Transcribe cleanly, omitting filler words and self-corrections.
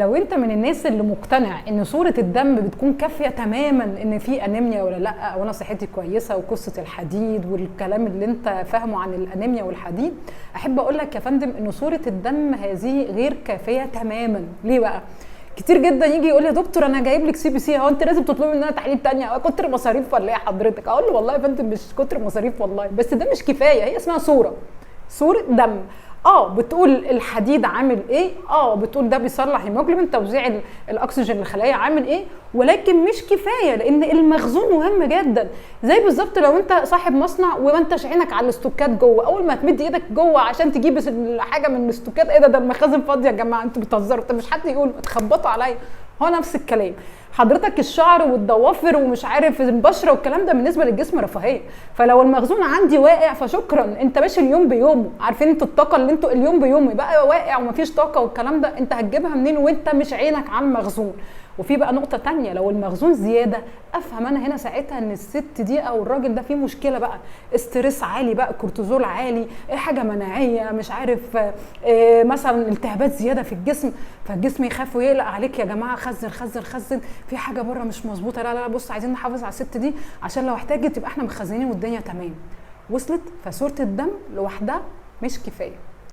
لو انت من الناس اللي مقتنع ان صورة الدم بتكون كافية تماما ان في انيميا ولا لا، او انا صحتي كويسة وقصة الحديد والكلام اللي انت فاهمه عن الانيميا والحديد، احب اقول لك يا فندم ان صورة الدم هذه غير كافية تماما. ليه بقى؟ كتير جدا يجي يقول لي يا دكتور انا جايب لك CBC، هو انت لازم تطلبي مننا تحاليل تانية، هو كتر مصاريف ولا ايه حضرتك؟ اقول له والله يا فندم مش كتر مصاريف والله، بس ده مش كفاية، هي اسمها صورة دم. بتقول الحديد عامل ايه، بتقول ده بيصلح هيموجلوبين، توزيع الاكسجين للخلايا عامل ايه، ولكن مش كفاية لان المخزون مهم جدا. زي بالظبط لو انت صاحب مصنع وما انتش عينك على الاستوكات جوه، اول ما تمد ايدك جوه عشان تجيب حاجة من الاستوكات، ايه ده، ده المخازن فاضية يا جماعة، انتوا بتهزروا، طب مش حد يقول، اتخبطوا عليا. هو نفس الكلام حضرتك، الشعر والضوافر ومش عارف البشرة والكلام ده بالنسبة للجسم رفاهية، فلو المخزون عندي واقع فشكرا، انت ماشي اليوم بيومه، عارفين انتوا الطاقة اللي انتوا اليوم بيومه بقى واقع ومفيش طاقة والكلام ده، انت هتجيبها منين وانت مش عينك على المخزون؟ وفي بقى نقطة تانية، لو المخزون زيادة افهم انا هنا ساعتها ان الست دي او الراجل ده فيه مشكلة بقى، stress عالي بقى، كورتيزول عالي، حاجة مناعية، مش عارف، مثلا التهابات زيادة في الجسم، فالجسم يخاف ويقلق عليك يا جماعة، خزن خزن خزن، في حاجة بره مش مظبوطة، لا لا لا بص عايزين نحافظ على الست دي عشان لو احتاجت يبقى احنا مخزنين والدنيا تمام. وصلت؟ فصوره الدم لوحدها مش كفاية.